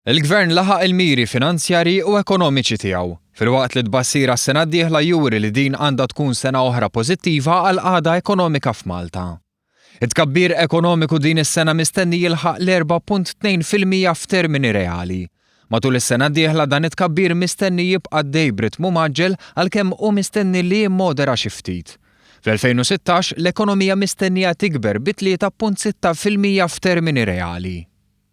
Il-Gvern laħaq il-miri finanzjarji u ekonomiċi tiegħu, filwaqt li t-tbassir għas-sena d-dieħla juri li din għandha tkun sena oħra pożittiva għall-qagħda ekonomika f'Malta. It-tkabbir ekonomiku din is-sena mistenni jilħaq l-4.2% f'termini reali. Matul is-sena d-dieħla dan it-tkabbir mistenni jibqa' għaddej b'ritmu mgħaġġel għalkemm hu mistenni li jimmodera xi ftit. Fl-2016, l-ekonomija mistennija tikber bi 3.6% f'termini reali.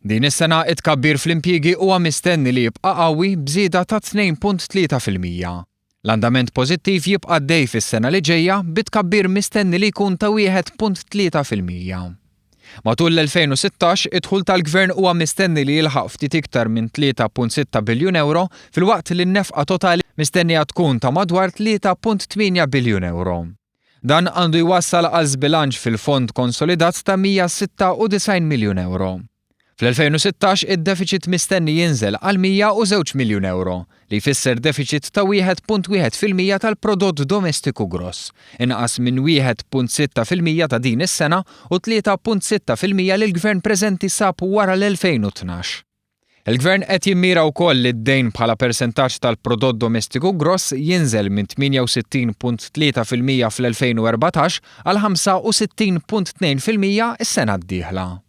Din is-sena it-tkabbir fl-impjiegi huwa mistenni li jibqa' qawwi b'żieda ta' 2.3%. L-andament pożittiv jibqa' għaddej fis-sena li ġejja bi tkabbir mistenni li jkun ta' 1.3%. Matul l-2016, id-dħul tal-Gvern huwa mistenni li jilħaq ftit iktar minn 3.6 biljun ewro filwaqt li n-nefqa totali mistennija tkun ta' madwar 3.8 biljun ewro. Dan għandu jwassal għal żbilanċ fil-fond konsolidat ta' 196 miljun ewro. Fl-2016 id-defiċit mistenni jinżel għal 102 miljun ewro, li jfisser defiċit ta' 1.1% tal-prodott domestiku gross, inqas minn 1.6% ta' din is-sena u 3.6% li l-Gvern preżenti sab wara l-2012. Il-Gvern qed jimmira wkoll li d-dejn bħala persentaġġ tal-prodott domestiku gross jinżel minn 68.3% fl-2014 għal 65.2% s-sena d-dieħla.